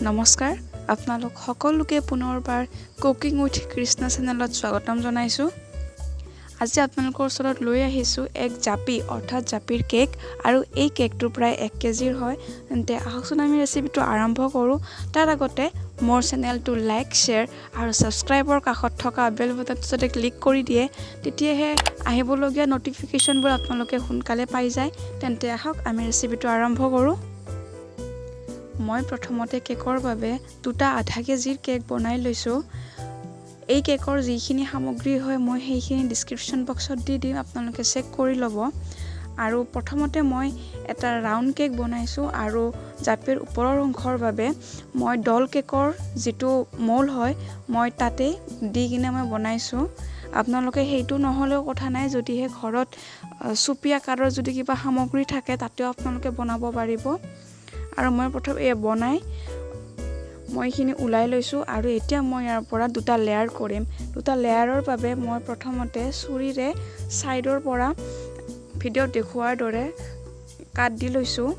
নমস্কাৰ, আপোনালোক সকলোকে পুনৰবাৰ কুকিং উইথ কৃষ্ণা চেনেলত স্বাগতম জনাইছোঁ। আজি আপোনালোকৰ ওচৰত লৈ আহিছোঁ এক জাপি, অৰ্থাৎ জাপিৰ কেক, আৰু এই কেকটো প্ৰায় 1 কেজিৰ হয়। তেন্তে আহকচোন আমি ৰেচিপিটো আৰম্ভ কৰোঁ। তাৰ আগতে মোৰ চেনেলটো লাইক, শ্বেয়াৰ আৰু ছাবস্ক্ৰাইবৰ কাষত থকা বেল বাটনটো যাতে ক্লিক কৰি দিয়ে, তেতিয়াহে আহিবলগীয়া ন'টিফিকেশ্যনবোৰ আপোনালোকে সোনকালে পাই যায়। তেন্তে আহক আমি ৰেচিপিটো আৰম্ভ কৰোঁ। মই প্ৰথমতে কেকৰ বাবে দুটা আধা কেজিৰ কেক বনাই লৈছোঁ। এই কেকৰ যিখিনি সামগ্ৰী হয় মই সেইখিনি ডিছক্ৰিপশ্যন বক্সত দি দিম, আপোনালোকে চেক কৰি ল'ব। আৰু প্ৰথমতে মই এটা ৰাউণ্ড কেক বনাইছোঁ, আৰু জাপিৰ ওপৰৰ অংশৰ বাবে মই ডল কেকৰ যিটো ম'ল হয় মই তাতেই দি কিনে মই বনাইছোঁ। আপোনালোকে সেইটো নহ'লেও কথা নাই, যদিহে ঘৰত চুপি আকাৰৰ যদি কিবা সামগ্ৰী থাকে তাতেও আপোনালোকে বনাব পাৰিব। আৰু মই প্ৰথম এই বনাই মই এইখিনি ওলাই লৈছোঁ। আৰু এতিয়া মই ইয়াৰ পৰা দুটা লেয়াৰ কৰিম। দুটা লেয়াৰৰ বাবে মই প্ৰথমতে চুৰিৰে ছাইডৰ পৰা ভিডিঅ'ত দেখুওৱাৰ দৰে কাট দি লৈছোঁ।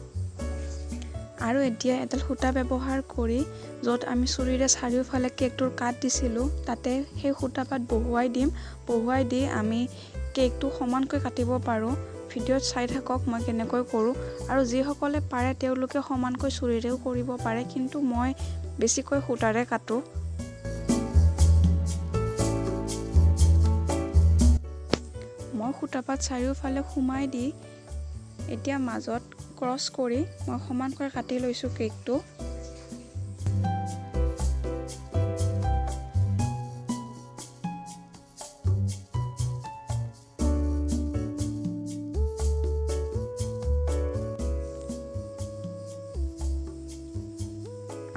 আৰু এতিয়া এডাল সূতা ব্যৱহাৰ কৰি য'ত আমি চুৰিৰে চাৰিওফালে কেকটোৰ কাট দিছিলোঁ তাতে সেই সূতাপাত বহুৱাই দিম। বহুৱাই দি আমি কেকটো সমানকৈ কাটিব পাৰোঁ। ভিডিঅ'ত চাই থাকক মই কেনেকৈ কৰোঁ। আৰু যিসকলে পাৰে তেওঁলোকে সমানকৈ চুৰিৰেও কৰিব পাৰে, কিন্তু মই বেছিকৈ সূতাৰে কাটোঁ। মই সূতাপাত চাৰিওফালে সোমাই দি এতিয়া মাজত ক্ৰছ কৰি মই সমানকৈ কাটি লৈছোঁ কেকটো।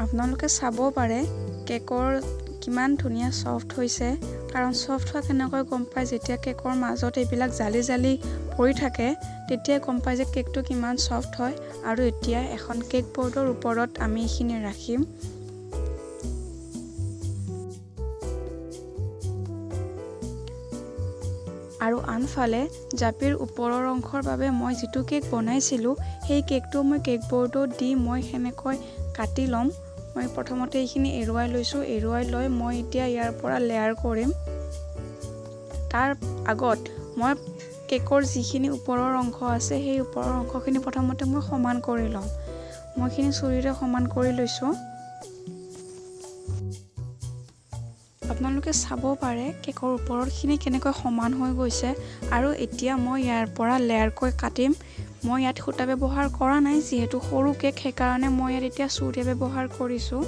আপোনালোকে চাব পাৰে কেকৰ কিমান ধুনীয়া ছফ্ট হৈছে। কাৰণ ছফ্ট হোৱা কেনেকৈ গম পায়, যেতিয়া কেকৰ মাজত এইবিলাক জালি জালি পৰি থাকে তেতিয়াই গম পায় যে কেকটো কিমান ছফ্ট হয়। আৰু এতিয়া এখন কেক বৰ্ডৰ ওপৰত আমি এইখিনি ৰাখিম। আৰু আনফালে জাপিৰ ওপৰৰ অংশৰ বাবে মই যিটো কেক বনাইছিলোঁ সেই কেকটো মই কেক বৰ্ডত দি মই সেনেকৈ কাটি ল'ম। মই প্ৰথমতে এইখিনি এৰুৱাই লৈছোঁ। এৰুৱাই লৈ মই এতিয়া ইয়াৰ পৰা লেয়াৰ কৰিম। তাৰ আগত মই কেকৰ যিখিনি ওপৰৰ অংশ আছে সেই ওপৰৰ অংশখিনি প্ৰথমতে মই সমান কৰি ল'ম। মই এইখিনি চুৰিৰে সমান কৰি লৈছোঁ। আপোনালোকে চাব পাৰে কেকৰ ওপৰৰখিনি কেনেকৈ সমান হৈ গৈছে। আৰু এতিয়া মই ইয়াৰ পৰা লেয়াৰকৈ কাটিম। মই ইয়াত সূতা ব্যৱহাৰ কৰা নাই, যিহেতু সৰু কেক সেইকাৰণে মই ইয়াত এতিয়া চুৰি ব্যৱহাৰ কৰিছোঁ।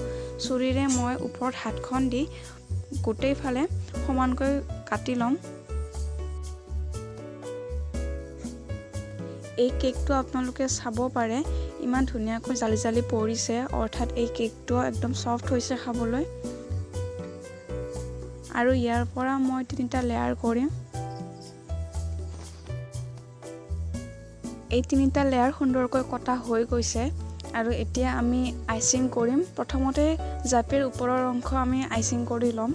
চুৰিৰে মই ওপৰত হাতখন দি গোটেইফালে সমানকৈ কাটি ল'ম। এই কেকটো আপোনালোকে চাব পাৰে ইমান ধুনীয়াকৈ জালি জালি পৰিছে, অৰ্থাৎ এই কেকটো একদম ছফ্ট হৈছে খাবলৈ। আৰু ইয়াৰ পৰা মই তিনিটা লেয়াৰ কৰিম। এই তিনিটা লেয়াৰ সুন্দৰকৈ কটা হৈ গৈছে। আৰু এতিয়া আমি আইচিং কৰিম। প্ৰথমতে জাপিৰ ওপৰৰ অংশ আমি আইচিং কৰি ল'ম।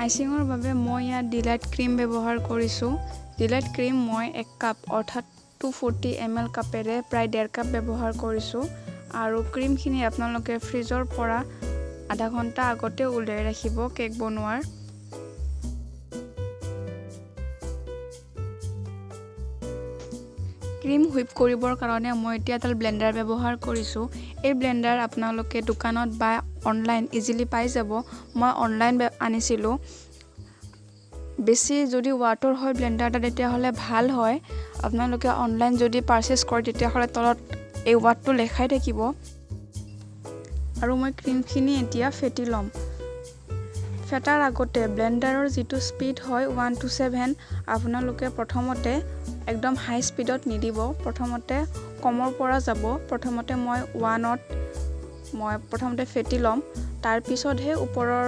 আইচিঙৰ বাবে মই ইয়াত ডিলাইট ক্ৰীম ব্যৱহাৰ কৰিছোঁ। ডিলাইট ক্ৰীম মই 1 কাপ অৰ্থাৎ 240 ml কাপেৰে প্ৰায় 1.5 কাপ ব্যৱহাৰ কৰিছোঁ। আৰু ক্ৰীমখিনি আপোনালোকে ফ্ৰিজৰ পৰা আধা ঘণ্টা আগতে উলিয়াই ৰাখিব কেক বনোৱাৰ। ক্ৰীম হুইপ কৰিবৰ কাৰণে মই এতিয়া এডাল ব্লেণ্ডাৰ ব্যৱহাৰ কৰিছোঁ। এই ব্লেণ্ডাৰ আপোনালোকে দোকানত বা অনলাইন ইজিলি পাই যাব। মই অনলাইন আনিছিলোঁ। বেছি যদি ৱাটৰ হয় ব্লেণ্ডাৰটা তেতিয়াহ'লে ভাল হয়। আপোনালোকে অনলাইন যদি পাৰচেছ কৰে তেতিয়াহ'লে তলত এই ৱাটটো লেখাই থাকিব। আৰু মই ক্ৰীমখিনি এতিয়া ফেটি ল'ম। ফেটাৰ আগতে ব্লেণ্ডাৰৰ যিটো স্পীড হয় 1 to 7, আপোনালোকে প্ৰথমতে একদম হাই স্পীডত নিদিব, প্ৰথমতে কমৰ পৰা যাব। প্ৰথমতে মই 1ত মই প্ৰথমতে ফেটি ল'ম, তাৰপিছতহে ওপৰৰ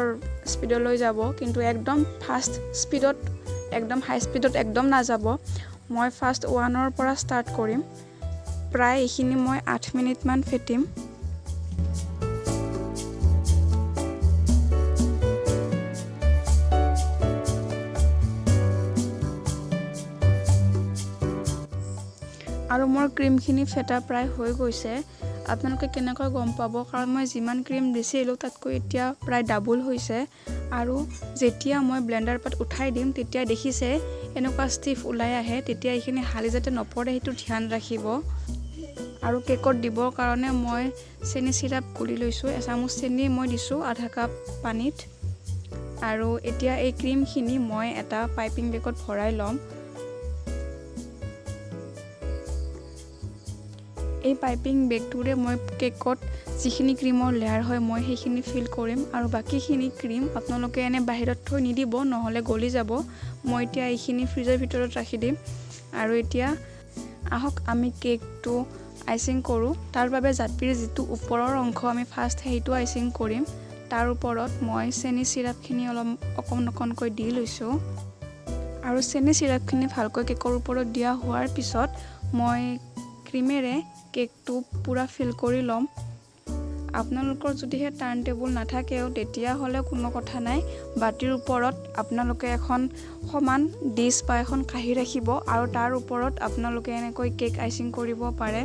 স্পীডলৈ যাব। কিন্তু একদম ফাষ্ট স্পীডত, একদম হাই স্পীডত একদম নাযাব। মই ফাৰ্ষ্ট 1ৰ পৰা ষ্টাৰ্ট কৰিম। প্ৰায় এইখিনি মই 8 মিনিটমান ফেটিম। আৰু মোৰ ক্ৰীমখিনি ফেটা প্ৰায় হৈ গৈছে। আপোনালোকে কেনেকৈ গম পাব, কাৰণ মই যিমান ক্ৰীম দিছিলোঁ তাতকৈ এতিয়া প্ৰায় ডাবল হৈছে। আৰু যেতিয়া মই ব্লেণ্ডাৰ পাত উঠাই দিম তেতিয়া দেখিছে এনেকুৱা ষ্টিফ ওলাই আহে, তেতিয়া এইখিনি হালি যাতে নপৰে সেইটো ধ্যান ৰাখিব। আৰু কেকত দিবৰ কাৰণে মই চেনি চিৰাপ গুলি লৈছোঁ, এচামুচ চেনি মই দিছোঁ আধা কাপ পানীত। আৰু এতিয়া এই ক্ৰীমখিনি মই এটা পাইপিং বেগত ভৰাই ল'ম। এই পাইপিং বেগটোৰে মই কেকত যিখিনি ক্ৰীমৰ লেয়াৰ হয় মই সেইখিনি ফিল কৰিম আৰু বাকীখিনি ক্ৰীম আপোনালোকে এনে বাহিৰত থৈ নিদিব, নহ'লে গলি যাব। মই এতিয়া এইখিনি ফ্ৰিজৰ ভিতৰত ৰাখি দিম। আৰু এতিয়া আহক আমি কেকটো আইচিং কৰোঁ। তাৰ বাবে জাপিৰ যিটো ওপৰৰ অংশ আমি ফাৰ্ষ্ট সেইটো আইচিং কৰিম। তাৰ ওপৰত মই চেনি চিৰাপখিনি অলপ অকণ অকণকৈ দি লৈছোঁ। আৰু চেনি চিৰাপখিনি ভালকৈ কেকৰ ওপৰত দিয়া হোৱাৰ পিছত মই ক্ৰীমেৰে কেকটো পূৰা ফিল কৰি ল'ম। আপোনালোকৰ যদিহে টাৰ্ণ টেবুল নাথাকেও তেতিয়াহ'লে কোনো কথা নাই, বাতিৰ ওপৰত আপোনালোকে এখন সমান ডিছ বা এখন কাঁহী ৰাখিব আৰু তাৰ ওপৰত আপোনালোকে এনেকৈ কেক আইচিং কৰিব পাৰে।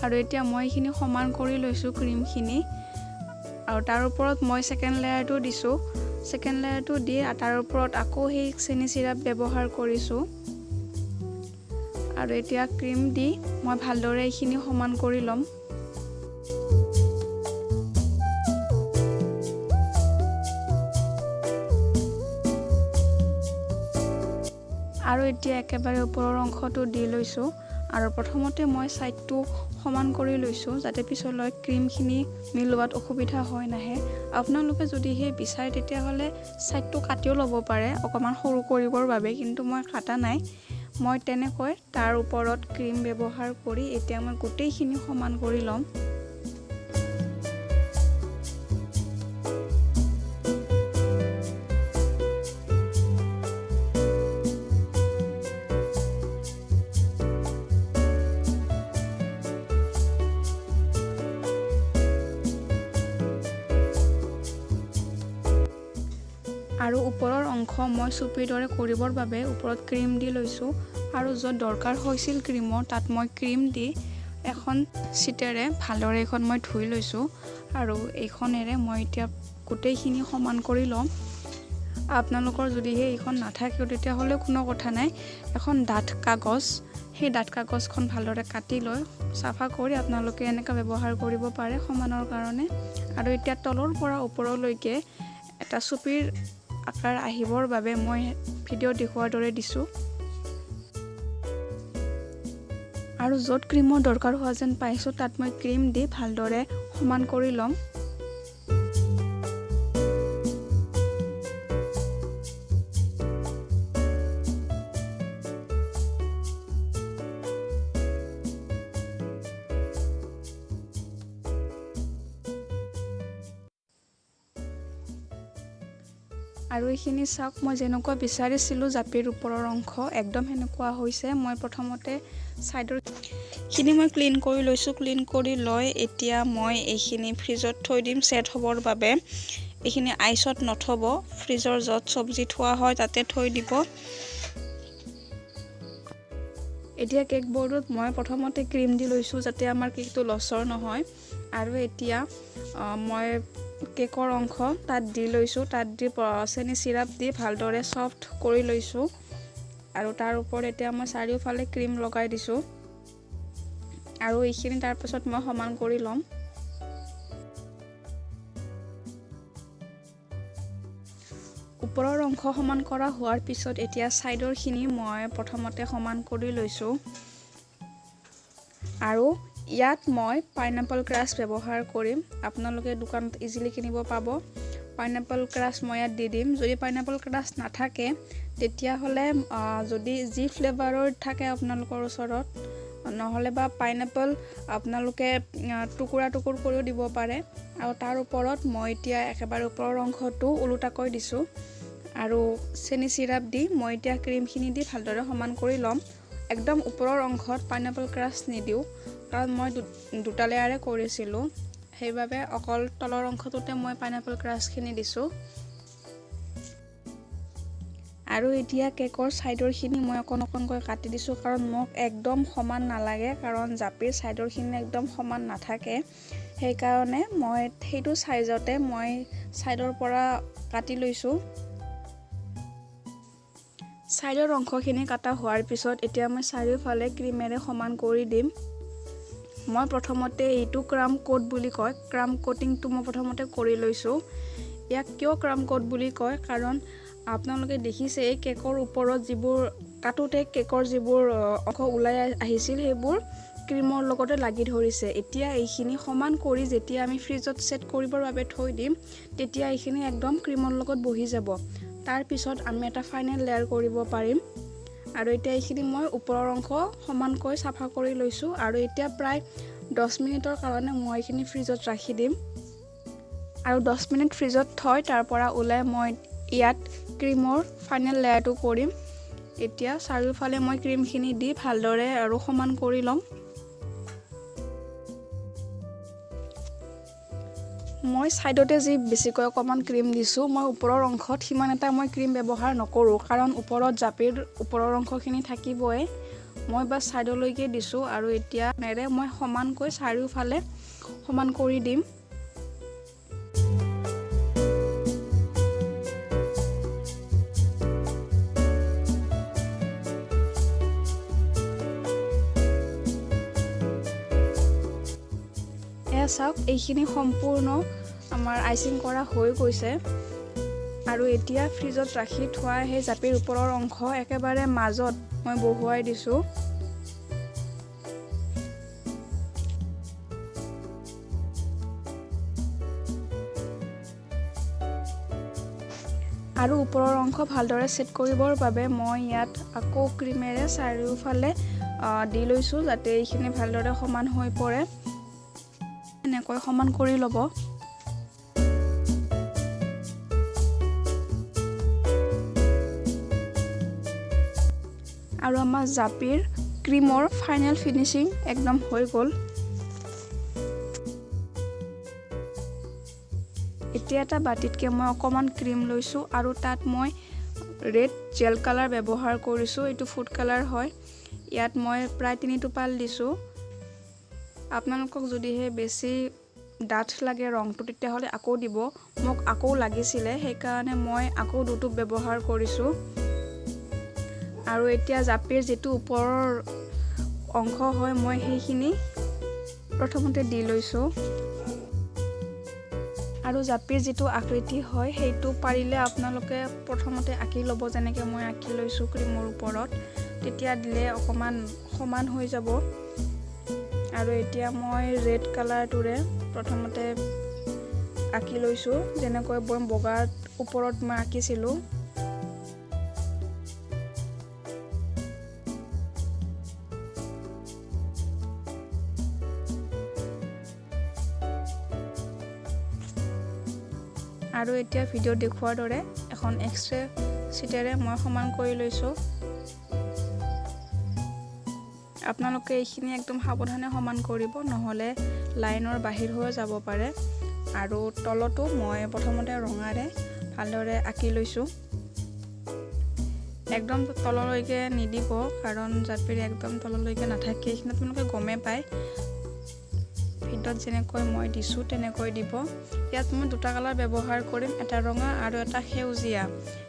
আৰু এতিয়া মই এইখিনি সমান কৰি লৈছোঁ ক্ৰীমখিনি। আৰু তাৰ ওপৰত মই ছেকেণ্ড লেয়াৰটো দিছোঁ। ছেকেণ্ড লেয়াৰটো দি তাৰ ওপৰত আকৌ সেই চেনি চিৰাপ ব্যৱহাৰ কৰিছোঁ। আৰু এতিয়া ক্ৰীম দি মই ভালদৰে এইখিনি সমান কৰি ল'ম। আৰু এতিয়া একেবাৰে ওপৰৰ অংশটো দি লৈছোঁ। আৰু প্ৰথমতে মই ছাইডটো সমান কৰি লৈছোঁ যাতে পিছলৈ ক্ৰীমখিনি মিলোৱাত অসুবিধা হৈ নাহে। আপোনালোকে যদিহে বিচাৰে তেতিয়াহ'লে ছাইডটো কাটিও ল'ব পাৰে অকণমান সৰু কৰিবৰ বাবে, কিন্তু মই কাটা নাই। মই তেনেকৈ তাৰ ওপৰত ক্ৰীম ব্যৱহাৰ কৰি এতিয়া মই গোটেইখিনি সমান কৰি ল'ম। আৰু ওপৰৰ অংশ মই চুপিৰ দৰে কৰিবৰ বাবে ওপৰত ক্ৰীম দি লৈছোঁ। আৰু য'ত দৰকাৰ হৈছিল ক্ৰীমৰ তাত মই ক্ৰীম দি এখন চিটেৰে ভালদৰে এইখন মই ধুই লৈছোঁ। আৰু এইখনেৰে মই এতিয়া গোটেইখিনি সমান কৰি ল'ম। আপোনালোকৰ যদিহে এইখন নাথাকেও তেতিয়াহ'লে কোনো কথা নাই, এখন ডাঠ কাগজ, সেই ডাঠ কাগজখন ভালদৰে কাটি লৈ চাফা কৰি আপোনালোকে এনেকৈ ব্যৱহাৰ কৰিব পাৰে সমানৰ কাৰণে। আৰু এতিয়া তলৰ পৰা ওপৰলৈকে এটা চুপিৰ আকাৰ আহিবৰ বাবে মই ভিডিঅ' দেখুওৱাৰ দৰে দিছোঁ। আৰু য'ত ক্ৰীমৰ দৰকাৰ হোৱা যেন পাইছোঁ তাত মই ক্ৰীম দি ভালদৰে সমান কৰি ল'ম। আৰু এইখিনি চাওক, মই যেনেকুৱা বিচাৰিছিলোঁ জাপিৰ ওপৰৰ অংশ একদম সেনেকুৱা হৈছে। মই প্ৰথমতে ছাইডৰখিনি মই ক্লিন কৰি লৈছোঁ। ক্লিন কৰি লৈ এতিয়া মই এইখিনি ফ্ৰিজত থৈ দিম ছেট হ'বৰ বাবে। এইখিনি আইচত নথ'ব, ফ্ৰিজৰ য'ত চব্জি থোৱা হয় তাতে থৈ দিব। এতিয়া কেক বৰ্ডত মই প্ৰথমতে ক্ৰীম দি লৈছোঁ যাতে আমাৰ কেকটো লচৰ নহয়। আৰু এতিয়া মই কেকৰ অংশ তাত দি লৈছোঁ। তাত দি চেনি চিৰাপ দি ভালদৰে চফ্ট কৰি লৈছোঁ। আৰু তাৰ ওপৰত এতিয়া মই চাৰিওফালে ক্ৰীম লগাই দিছোঁ। আৰু এইখিনি তাৰপিছত মই সমান কৰি ল'ম। ওপৰৰ অংশ সমান কৰা হোৱাৰ পিছত এতিয়া ছাইডৰখিনি মই প্ৰথমতে সমান কৰি লৈছোঁ। আৰু ইয়াত মই পাইনএপল ক্ৰাছ ব্যৱহাৰ কৰিম। আপোনালোকে দোকানত ইজিলি কিনিব পাব। পাইনএপল ক্ৰাছ মই ইয়াত দি দিম। যদি পাইনএপল ক্ৰাছ নাথাকে তেতিয়াহ'লে যদি যি ফ্লেভাৰৰ থাকে আপোনালোকৰ ওচৰত, নহ'লে বা পাইনএপল আপোনালোকে টুকুৰা টুকুৰ কৰিও দিব পাৰে। আৰু তাৰ ওপৰত মই এতিয়া একেবাৰে ওপৰৰ অংশটো ওলোটাকৈ দিছোঁ। আৰু চেনি চিৰাপ দি মই এতিয়া ক্ৰীমখিনি দি ভালদৰে সমান কৰি ল'ম। একদম ওপৰৰ অংশত পাইনএপল ক্ৰাছ নিদিওঁ, কাৰণ মই দুটা লেয়াৰে কৰিছিলোঁ, সেইবাবে অকল তলৰ অংশটোতে মই পাইনএপল ক্ৰাছখিনি দিছোঁ। আৰু এতিয়া কেকৰ ছাইডৰখিনি মই অকণ অকণকৈ কাটি দিছোঁ, কাৰণ মোক একদম সমান নালাগে, কাৰণ জাপিৰ ছাইডৰখিনি একদম সমান নাথাকে। সেইকাৰণে মই সেইটো ছাইজতে মই ছাইডৰ পৰা কাটি লৈছোঁ। ছাইডৰ অংশখিনি কটা হোৱাৰ পিছত এতিয়া মই চাৰিওফালে ক্ৰীমেৰে সমান কৰি দিম। মই প্ৰথমতে এইটো ক্ৰাম কোট বুলি কয়, ক্ৰাম কোটিংটো মই প্ৰথমতে কৰি লৈছোঁ। ইয়াক কিয় ক্ৰাম কোট বুলি কয়, কাৰণ আপোনালোকে দেখিছে এই কেকৰ ওপৰত যিবোৰ কাটোতে কেকৰ যিবোৰ অংশ ওলাই আহিছিল সেইবোৰ ক্ৰীমৰ লগতে লাগি ধৰিছে। এতিয়া এইখিনি সমান কৰি যেতিয়া আমি ফ্ৰিজত ছেট কৰিবৰ বাবে থৈ দিম তেতিয়া এইখিনি একদম ক্ৰীমৰ লগত বহি যাব। তাৰপিছত আমি এটা ফাইনেল লেয়াৰ কৰিব পাৰিম। আৰু এতিয়া এইখিনি মই ওপৰৰ অংশ সমানকৈ চাফা কৰি লৈছোঁ। আৰু এতিয়া প্ৰায় 10 মিনিটৰ কাৰণে মই এইখিনি ফ্ৰিজত ৰাখি দিম। আৰু 10 মিনিট ফ্ৰিজত থৈ তাৰ পৰা ওলাই মই ইয়াত ক্ৰীমৰ ফাইনেল লেয়াৰটো কৰিম। এতিয়া চাৰিওফালে মই ক্ৰীমখিনি দি ভালদৰে আৰু সমান কৰি ল'ম। মই ছাইডতে যি বেছিকৈ অকণমান ক্ৰীম দিছোঁ, মই ওপৰৰ অংশত সিমান এটা মই ক্ৰীম ব্যৱহাৰ নকৰোঁ, কাৰণ ওপৰত জাপিৰ ওপৰৰ অংশখিনি থাকিবই। মই বাছ ছাইডলৈকে দিছোঁ। আৰু এতিয়া নেৰে মই সমানকৈ চাৰিওফালে সমান কৰি দিম। এয়া চাওক, এইখিনি সম্পূৰ্ণ আমাৰ আইচিং কৰা হৈ গৈছে। আৰু এতিয়া ফ্ৰিজত ৰাখি থোৱা সেই জাপিৰ ওপৰৰ অংশ একেবাৰে মাজত মই বহুৱাই দিছোঁ। আৰু ওপৰৰ অংশ ভালদৰে ছেট কৰিবৰ বাবে মই ইয়াত আকৌ ক্ৰীমেৰে চাৰিওফালে দি লৈছোঁ, যাতে এইখিনি ভালদৰে সমান হৈ পৰে। এনেকৈ সমান কৰি ল'ব। আৰু আমাৰ জাপিৰ ক্ৰীমৰ ফাইনেল ফিনিচিং একদম হৈ গ'ল। এতিয়া এটা বাতিতকৈ মই অকণমান ক্ৰীম লৈছোঁ আৰু তাত মই ৰেড জেল কালাৰ ব্যৱহাৰ কৰিছোঁ। এইটো ফুড কালাৰ হয়। ইয়াত মই প্ৰায় 3 টোপাল দিছোঁ। আপোনালোকক যদিহে বেছি ডাঠ লাগে ৰংটো তেতিয়াহ'লে আকৌ দিব। মোক আকৌ লাগিছিলে, সেইকাৰণে মই আকৌ দুটোপ ব্যৱহাৰ কৰিছোঁ। আৰু এতিয়া জাপিৰ যিটো ওপৰৰ অংশ হয় মই সেইখিনি প্ৰথমতে দি লৈছোঁ। আৰু জাপিৰ যিটো আকৃতি হয় সেইটো পাৰিলে আপোনালোকে প্ৰথমতে আঁকি ল'ব, যেনেকৈ মই আঁকি লৈছোঁ ক্ৰীমৰ ওপৰত, তেতিয়া দিলে অকণমান সমান হৈ যাব। আৰু এতিয়া মই ৰেড কালাৰটোৰে প্ৰথমতে আঁকি লৈছোঁ, যেনেকৈ মই বগাৰ ওপৰত মই আঁকিছিলোঁ। আৰু এতিয়া ভিডিঅ' দেখুওৱাৰ দৰে এখন এক্সৰে চিটেৰে মই সমান কৰি লৈছোঁ। আপোনালোকে এইখিনি একদম সাৱধানে সমান কৰিব, নহ'লে লাইনৰ বাহিৰ হৈ যাব পাৰে। আৰু তলতো মই প্ৰথমতে ৰঙাৰে ভালদৰে আঁকি লৈছোঁ। একদম তললৈকে নিদিব, কাৰণ জাপিৰ একদম তললৈকে নাথাকে, এইখিনি আপোনালোকে গমেই পায়। ভিডিঅ'ত যেনেকৈ মই দিছোঁ তেনেকৈ দিব। ইয়াত মই দুটা কালাৰ ব্যৱহাৰ কৰিম, এটা ৰঙা আৰু এটা সেউজীয়া।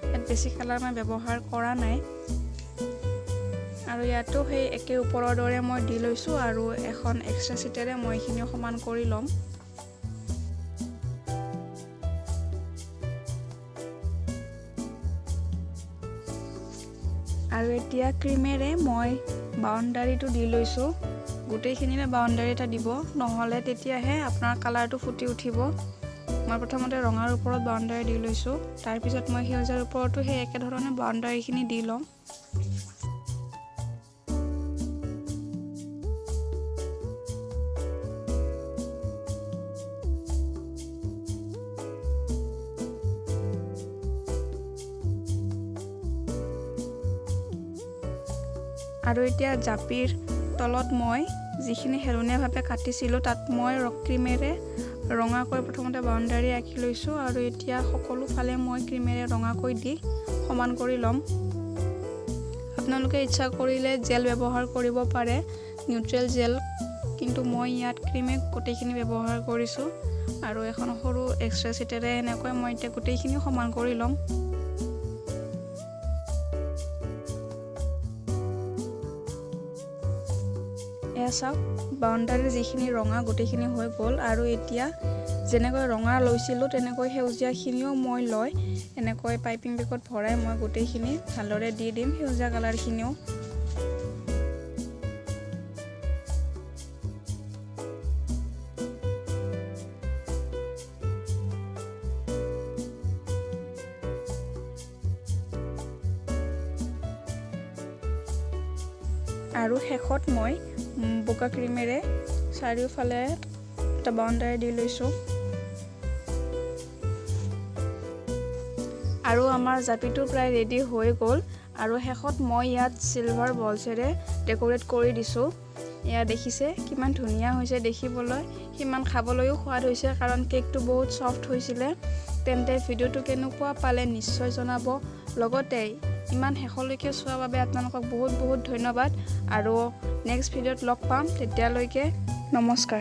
ইয়াত বেছি কালাৰ মই ব্যৱহাৰ কৰা নাই। আৰু ইয়াতো সেই একে ওপৰৰ দৰে মই দি লৈছোঁ আৰু এখন এক্সট্ৰা চিটেৰে মই এইখিনি সমান কৰি ল'ম। আৰু এতিয়া ক্ৰীমেৰে মই বাউণ্ডাৰীটো দি লৈছোঁ। গোটেইখিনিৰে বাউণ্ডাৰী এটা দিব, নহ'লে তেতিয়াহে আপোনাৰ কালাৰটো ফুটি উঠিব। মই প্ৰথমতে ৰঙাৰ ওপৰত বাউণ্ডাৰী দি লৈছোঁ, তাৰপিছত মই সেউজীয়াৰ ওপৰতো সেই একেধৰণে বাউণ্ডাৰীখিনি দি ল'ম। আৰু এতিয়া জাপিৰ তলত মই যিখিনি হেলনীয়াভাৱে কাটিছিলোঁ তাত মই ক্ৰীমেৰে ৰঙাকৈ প্ৰথমতে বাউণ্ডাৰী আঁকি লৈছোঁ আৰু এতিয়া সকলোফালে মই ক্ৰীমেৰে ৰঙাকৈ দি সমান কৰি ল'ম। আপোনালোকে ইচ্ছা কৰিলে জেল ব্যৱহাৰ কৰিব পাৰে, নিউট্ৰেল জেল, কিন্তু মই ইয়াত ক্ৰীমে গোটেইখিনি ব্যৱহাৰ কৰিছোঁ। আৰু এখন সৰু এক্সট্ৰা চিটেৰে এনেকৈ মই এতিয়া গোটেইখিনি সমান কৰি ল'ম। এয়া চাওক, বাউণ্ডাৰীৰ যিখিনি ৰঙা গোটেইখিনি হৈ গ'ল। আৰু এতিয়া যেনেকৈ ৰঙা লৈছিলোঁ তেনেকৈ সেউজীয়াখিনিও মই লৈ এনেকৈ পাইপিং বেগত ভৰাই মই গোটেইখিনি ভালদৰে দি দিম, সেউজীয়া কালাৰখিনিও। আৰু শেষত মই বগা ক্ৰীমেৰে চাৰিওফালে এটা বাউণ্ডাৰী দি লৈছোঁ। আৰু আমাৰ জাপিটো প্ৰায় ৰেডি হৈ গ'ল। আৰু শেষত মই ইয়াত চিলভাৰ বলছেৰে ডেক'ৰেট কৰি দিছোঁ। এয়া দেখিছে কিমান ধুনীয়া হৈছে দেখিবলৈ, সিমান খাবলৈও সোৱাদ হৈছে, কাৰণ কেকটো বহুত ছফ্ট হৈছিলে। তেন্তে ভিডিঅ'টো কেনেকুৱা পালে নিশ্চয় জনাব। লগতে ইমান শেষলৈকে চোৱাৰ বাবে আপোনালোকক বহুত বহুত ধন্যবাদ। আৰু নেক্সট ভিডিঅ'ত লগ পাম, তেতিয়ালৈকে নমস্কাৰ।